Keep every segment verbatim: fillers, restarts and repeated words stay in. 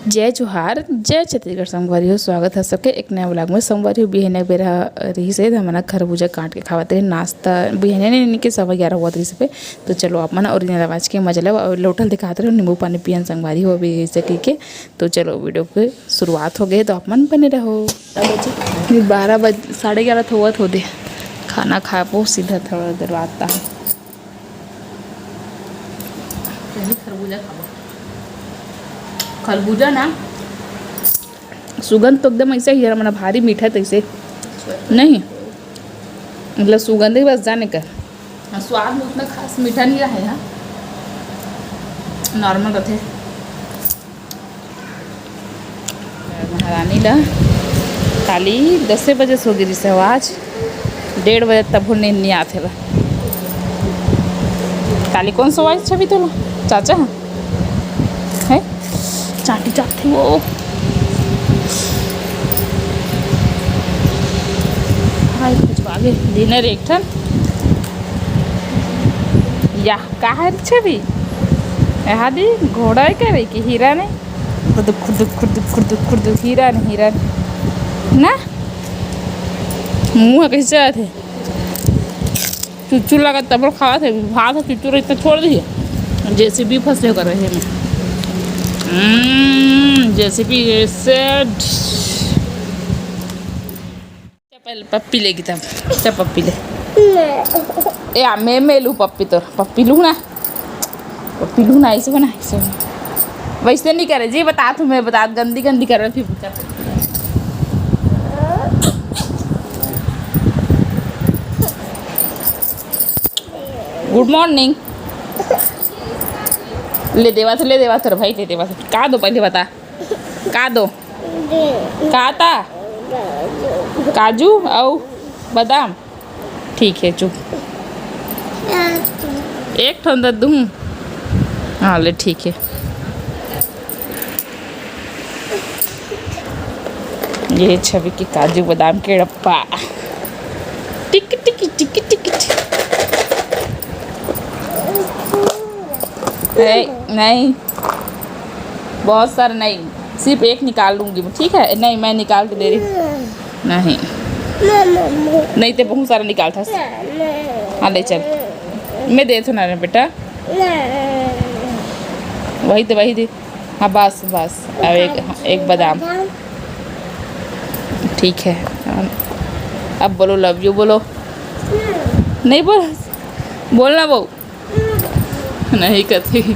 जय जोहार, जय छत्तीसगढ़ संगवारी हो, स्वागत है सबके एक नया vlog में। संगवारी हो, बिहने बेरा रहिस हे, हमन ह खरबूजा काट के खावत रहे, नाश्ता बिहने नहीं, नहीं के सवा ग्यारह होवत रहिस हे। तो चलो, आप मन original आवाज के मजा लो। और लोटा ल दिखात रहे, नींबू पानी पियन संगवारी हो, अभी ऐसे कह के। तो चलो, video के शुरुआत हो गए, तो आप मन बने रहो। बारह बज, साढ़े ग्यारह तो होवत होदे, खाना खाबो सीधा थोड़ा देर बाद। पहले खरबूजा खाबो। खरबूजा ना, सुगंध तो एकदम ऐसे ही है, मतलब भारी मीठा तैसे नहीं, मतलब सुगंध ही बस जाने का। हाँ, स्वाद में उतना खास मीठा नहीं रहा है, हाँ, normal रहते। महारानी ला काली दसे बजे सो गिरिस हे, आज डेढ़ बजे तभो नींद नहीं आत हे ला। काली कौन सोवाइस छवि तोला? चाचा है, चाटी चाटी वो। हाय, कुछ आगे dinner एक ठन। या, का है छवि? यहाँ दी घोड़ा है करे कि हिरण है? खुद, खुद, खुद, खुद, खुद हिरण, हिरण। ना? मुँह कैसे आते? चुच्चू लगा तब खावा थे, भात है, चुच्चू रहता छोड़ दिए। जेसीबी फंसे कर रहे हैं। हम्म, जेसीबी ऐसे। पहले पप्पी लेगी तब। चल पप्पी ले। ए, आ, मैं, मैं लूँ पप्पी तोर। पप्पी लूँ ना। पप्पी लूँ ना, ऐसे बना, ऐसे बना। वैसे नहीं करे जी, बता तू, मैं बता, गंदी, गंदी कर रही थी। Good morning। ले देवा तो, ले देवा तोर भाई, ले देवा तो। का दो पहले बता। का दो? का ता? काजू अउ बादाम। ठीक है, चुप। एक ठन दे दूँ? हाँ, ले, ठीक है। ये छवि के काजू बादाम के डब्बा। टिक, टिक, टिक, टिक, टिक। ए, नहीं। बहुत सारा नहीं, सिर्फ एक निकाल लूँगी मैं, ठीक है? नहीं, मैं निकाल के दे रही हूँ। नहीं, नहीं तो बहुत सारा निकाल था। हाँ, ले चल, मैं दे तो ना रे बेटा, वही दे, वही दे। हाँ, बस, बस, अब एक, हाँ, एक बादाम। ठीक है, अब बोलो love you, बोलो। नहीं बोला, बोलना वो। नहीं कथी।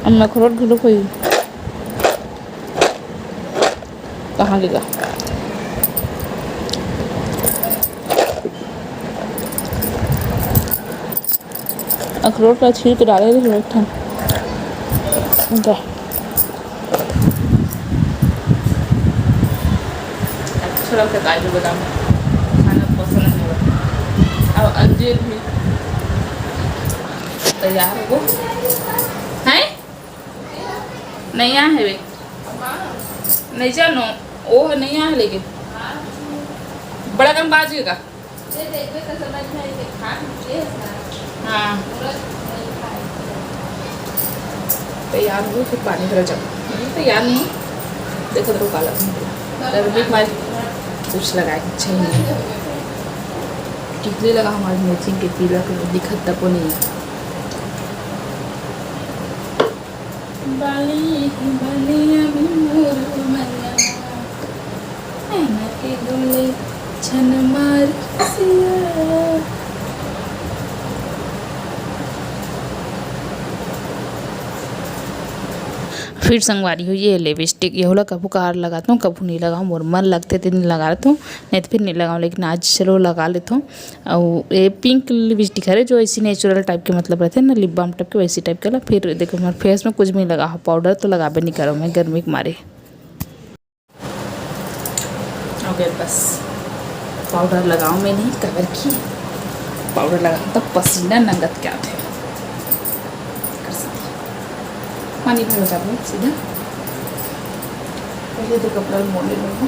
अब मैं अखरोट घलो कोई कहाँ गिरा? अखरोट ला छील के डाले रहे एक ठन। जा। अच्छा लगता है काजू बादाम खाना, पसंद है। और अंजीर भी तैयार हो गो। हैं? नहीं आ है वे। नहीं जानो, वो नहीं आ है लेकिन। बड़ा कम बाज का। हाँ। तैयार हो, फिर पानी भरा जाओ। नहीं, तैयार नहीं। देखो तो काला। गर्मी के मारे कुछ लगाए के इच्छा ही नहीं। टिकली लगा हमारे मैचिंग के पीला कलर दिखत तको नहीं है। बाली बलिया में मोर मया, नैना के डोले छन मार सिया। फिर संगवारी हो, ये लिपस्टिक, ये होला कभू कभार लगात हूँ, कभू नहीं लगाऊँ, मोर मन लगथे तेन लगा लेत हूँ, नहीं तो फिर नहीं लगाऊँ, लेकिन आज चलो लगा लेत हूँ। अउ ये पिंक लिपस्टिक हरे, जो ऐसी नेचुरल टाइप के मतलब रहते हैं ना, लिप बाम टाइप के, वैसी टाइप के ला। फिर देखो, मैं फेस में कुछ भी नहीं लगा हूँ, पाउडर तो लगाबे नहीं करो मैं गर्मी के मारे। ओके, बस पाउडर लगाओ मैं नहीं, काबर की पाउडर लगा तब पसीना नंगत के आथे। पानी भर जाबो सीधा। पहले तो कपड़ा मोड़ ले लेबो।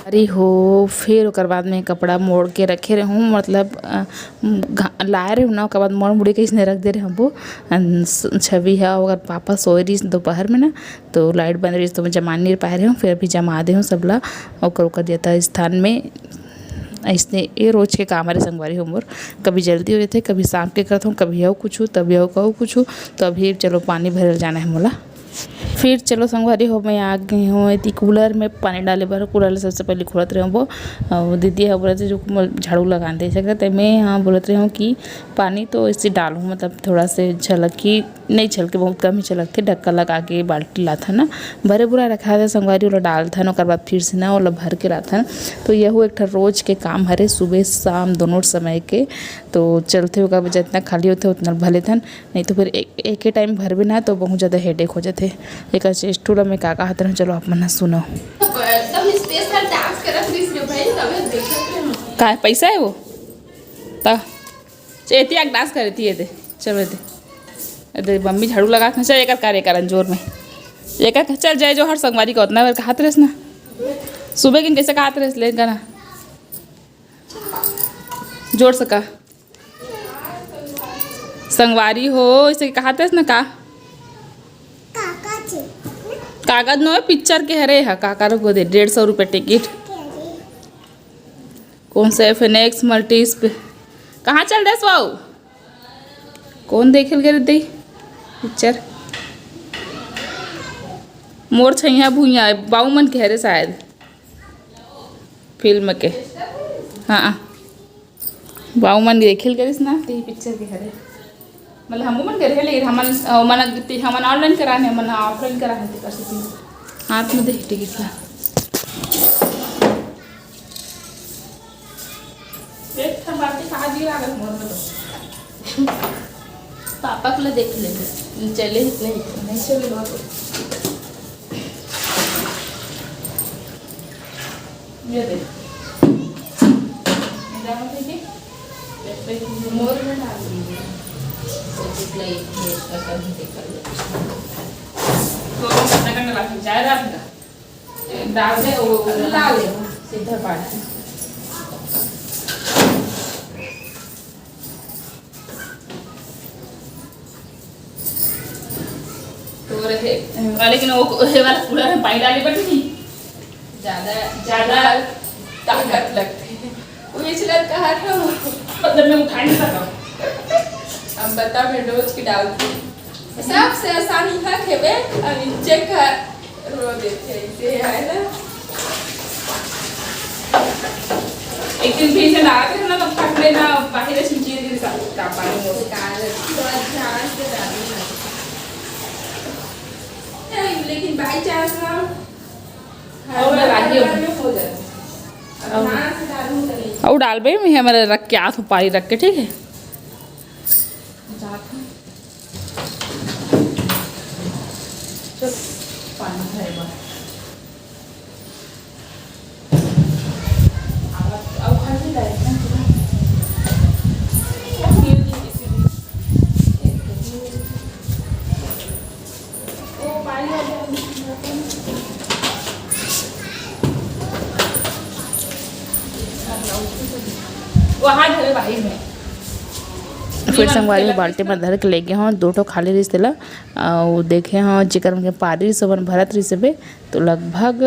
अरे हो, फिर ओकर बाद में कपड़ा मोड़ के रखे रहूँ, मतलब, अ, घा-, लाए रहूँ ना, ओकर बाद मोड़ मुड़ी के इसने रख दे रहे हूँ। अन-, स-, छवि है, ओकर पापा सोए रहिस दोपहर में ना, तो लाइट बंद रहिस, तो मैं जमा नहीं पाए रहे हूँ, फिर अभी जमा दे हूँ सबला, ओकर, ओकर यथा स्थान में। अइसने ये रोज के काम हरे संगवारी हो मोर, कभी जल्दी हो जाथे, कभी शाम के करत हूँ, कभी अउ कुछ, तभी अउ कहू कुछ। तो अभी चलो पानी भरल जाना है मोला। फिर चलो संगवारी हो, मैं आ गई हूँ एती कूलर में पानी डाले बर। कूलर ला सबसे पहले खोलत रहे हूँ वो, अउ दीदी ह बोलत हे जो मोला झाड़ू लगा दे सकत है। मैं यहाँ बोलत रहे हूँ कि पानी तो ऐसे डालूँ, मतलब थोड़ा से झलक ही नहीं छलके, बहुत कम ही छलकथे। ढक्का लगा के बाल्टी लाथन ना, भरे बुरा रखा था संगवारी, ओला डालथन, ओकर बाद फिर से ना ओला भर के लाथन। तो यहू एक ठन रोज के काम हरे, सुबह शाम दोनों समय के। तो चलथे ओकर बाद जितना खाली होथे उतना भर लेथन, नहीं तो फिर एक, एके टाइम भरबे ना तो बहुत ज़्यादा हेडेक हो जाथे। एकर चेष्टू ला मैं का कहत रहूँ, चलो आप मन ह सुनो। एकदम स्पेशल डांस करत रहिस रे भाई, तबे देखत रहे हम। का है, पैसा है वो? ता एती आग डांस करे थी, ये दे, चल ये दे, ये दे, मम्मी झाड़ू लगात हे। चल, एकर करे करन जोर में, एकर चल, जय जोहार संगवारी को उतना बेर कहत रहिस ना। सुबह किन कैसे कहत रहिस, ले गाना जोर से का। संगवारी हो, इसे कहत रहिस ना का? कागज नो, पिक्चर के हरे हा, काका रुको दे, डेढ़ सौ रुपये टिकट। कौन सा एफ एन एक्स मल्टी इस पे? कहाँ चल रहे सो? कौन देखे लगे रे दई पिक्चर? मोर छैया भुइया, बाऊ मन के हरे शायद, फिल्म के। हाँ, बाऊ मन देखे लगे ना, ते पिक्चर के हरे। मतलब हमू मन करे हे, लेकिन हमन, अ, मन, हमन ऑनलाइन कराने, हमन ऑफलाइन कराने, ते कर सकती। हाथ में दे टिकट ला। एक ठन बाल्टी कहाँ जी लागत मोर में तो। पापा के ला देख ले, चले ही नहीं। नहीं चले बाबू। ये दे। ये डाल दे के। मोर में डाल दीजिए। तो जितना ही है, उसका कम ही देखा लो। तो हम कितना करने बाकी? चाय डाल दूंगा। डाल दे, वो डाल दे, सीधा पानी। तो रहे, लेकिन वो, ये वाला कूलर में पानी डाले बट नहीं। ज्यादा, ज्यादा ताकत लगती है। वो इसलिए कहा था वो। मतलब मैं उठा नहीं सका। अब बता, मैं डोज की डालती हूँ। सबसे आसान इहा खेबे, अब इंचे का रो देते हैं, इसे है ना। एक दिन फिर से लाते हैं ना, तो फट लेना, बाहर से नीचे गिर सा-, का पानी हो। बेकार है, थोड़ा ध्यान से डालना। नहीं, लेकिन बाई चांस ना, और हर बार रागी हो। में हो जाता है। अब और ध्यान से डालूं तो नहीं। और डालबे में हमारे रख के, हाथ में पानी रख के, ठीक है? जाता हूँ। चल, पानी भरे बा। अब, अब खाली लाइट ना पूरा। वो खेल दे किसी भी। वो पानी वाले वो हाथ धरे बाहर में। फिर संगवारी में बाल्टी में धर के ले गए हूँ, दो ठो खाली रहिस तेला। अउ देखे हूँ, जेकर मन के पारी रहिस, ओमन भरत रहिस हबे, तो लगभग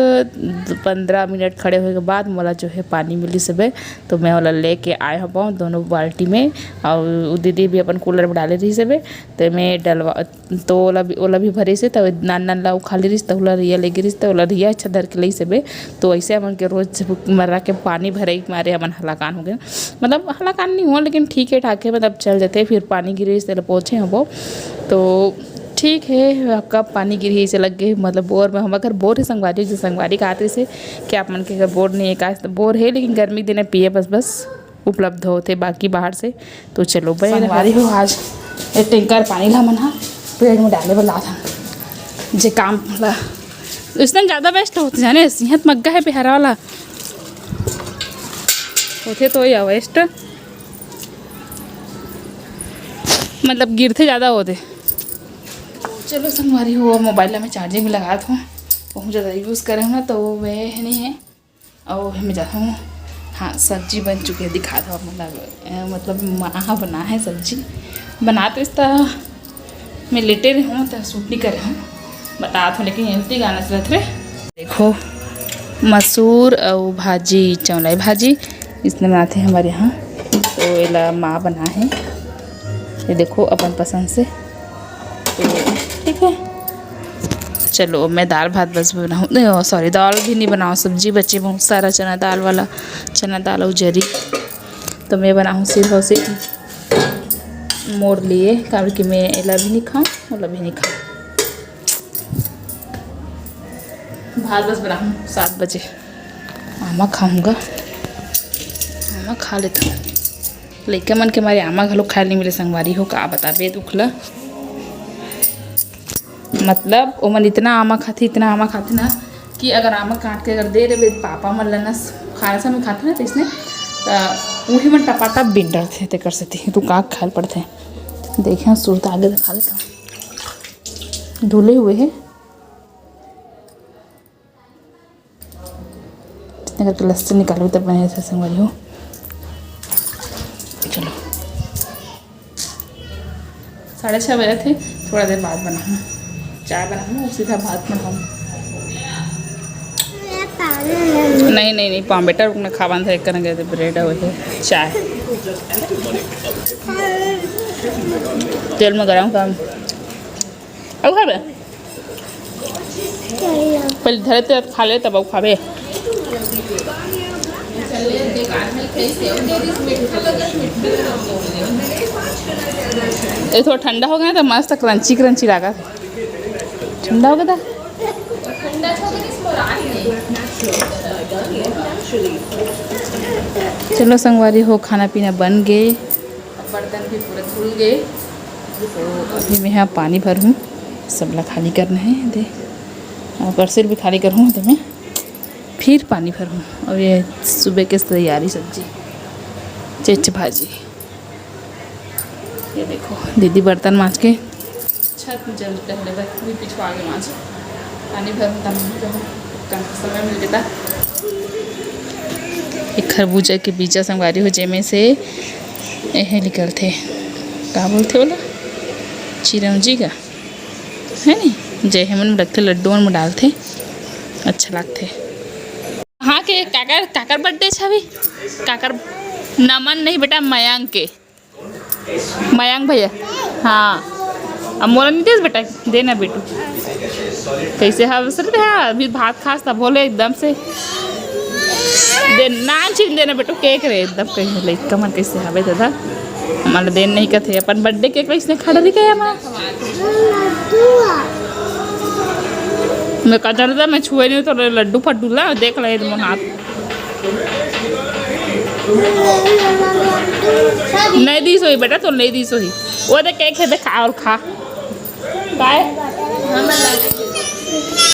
पंद्रह मिनट खड़े होए के बाद मोला जो है पानी मिलिस हबे, तो मैं ओला लेके आए हूँ, दोनों बाल्टी में। अउ दीदी भी अपन कूलर में डाले रहिस हबे, तो मैं डलवा, तो ओला भी, ओला भी भरिस हे, त नान नान ला उ खाली रहिस, त ओला रिया लेगे रहिस, त ओला रिया अच्छा धर के लइस हबे। तो ऐसे हमन के रोज मर्रा के पानी भरे के मारे हमन हलाकान हो गए, मतलब हलाकान नहीं हुआ, लेकिन ठीक है ठाक है, मतलब चल जाते। फिर पानी गिरे रहिस, तेला पोछे हबो, तो ठीक है। कब पानी गिरही से लग गए, मतलब बोर में, हमर घर बोर है संगवारी, जो संगवारी का आते से कि आप मन के घर बोर नहीं है का, तो बोर है, लेकिन गर्मी के दिन में पिए बस, बस उपलब्ध होथे, बाकी बाहर से। तो चलो बे संगवारी हो, आज ये टैंकर पानी ला मन हा पेड़ में डाले बर लात हन, जे काम ला इसने ज़्यादा वेस्ट होथे, जाने सिंहत मग्गा है बिहारा वाला होथे तो या वेस्ट, मतलब गिरथे ज़्यादा होथे। चलो संगवारी हो, मोबाइल ला मैं चार्जिंग में लगात हूँ। बहुत ज़्यादा यूज़ करे हूँ ना, तो वो वे नहीं है। और मैं जाता हूँ। हाँ, सब्जी बन चुकी है, दिखात हूँ। मतलब, अ, मतलब माँ बना है सब्जी। बना तो इस तरह मैं लेटे रहे हूँ, तो शूट नहीं करे हूँ, बतात हूँ, लेकिन एमती गाना चलत रहे। देखो, मसूर अउ भाजी, चौलाई भाजी, इसने बनाते हैं हमारे यहाँ। तो एला माँ बना है, ये देखो, अपन पसंद से। तो ठीक है, चलो, मैं दाल भात बस बनाऊँ, नहीं, ओ, सॉरी, दाल भी नहीं बनाऊँ, सब्जी बचे बहुत सारा, चना दाल वाला, चना दाल अउ जरी। तो मैं बनाऊँ सिर्फ और सिर्फ मोर लिए, काबर कि मैं एला भी नहीं खाऊँ, ओला भी नहीं खाऊँ। भात बस बनाऊँ सात बजे, आमा खाऊँगा, आमा खा लेता हूँ। लइका मन के मारे आमा घलो खाए नहीं मिले संगवारी हो, का बताबे दुख ला। मतलब ओमन इतना आमा खाथे, इतना आमा खाथे ना, कि अगर आमा काट के अगर दे देबे पापा मन ला ना, खाना समय खाथे ना, तो इसने, तो उही मन टपाटप बिन डरथे, तेकर सेती तो का खाए ल पड़थे। देखे, सुरता आगे दिखा देता, धुले हुए है। इतने करके लस्सी निकालू तब बने से संगवारी हो। चलो, साढ़े छः बजे थे, थोड़ा देर बाद बनाऊँ, चाय बनाऊँ, सीधा भात बनाऊँ। नहीं, नहीं, नहीं, पाँव बेटा, रुकना, खावन धरे करेंगे तो ब्रेड है, वही चाय। तेल में गरम गरम। अब खाबे? पहले धरे ते खा ले, तब अब खाबे। ये थोड़ा ठंडा हो गया ना, तो मस्त क्रंची क्रंची लगा। ठंडा हो गया था। चलो संगवारी हो, खाना पीना बन गए, बर्तन भी पूरा धुल गए। तो अभी मैं यहाँ पानी भर हूँ, सबला खाली करना है दे, और परसेल भी खाली कर हूँ, तो मैं फिर पानी भर हूँ। और ये सुबह के तैयारी, सब्जी, चिच भाजी। ये देखो, दीदी बर्तन मांज के छत में जल्दी टहले बर, भी पिछवा के मांज। पानी भर तब कम समय मिल जाता। एक खरबूजा के बीजा संगवारी हो, जेमे से एहे निकलथे, का बोलथे ओला, चिरौंजी का, है नी? जे हमन लगथे लड्डू मन में डालथे, अच्छा लगथे। हाँ, के काकर, काकर बर्थडे छवि? काकर, नमन नहीं बेटा, मयंक के। मयंक भैया, हाँ। अब मोला नहीं देस बेटा, देना बेटू। कैसे हव सर? हाँ, अभी भात खास तब बोले एकदम से। दे, नान चीन देना बेटू, केक रे एकदम कहीं ले, कमर कैसे हवे दादा? हमारा देन नहीं कथे, अपन बर्थडे केक इसने खा डाली क्या हमारा? मैं कहा, "चल, मैं छुए नहीं तो लड्डू फड्डू ला, देख ले मोर हाथ।" नहीं दी सोही बेटा, तो नहीं दी सोही। वो देख, केक है, देख, खा और खा। काय?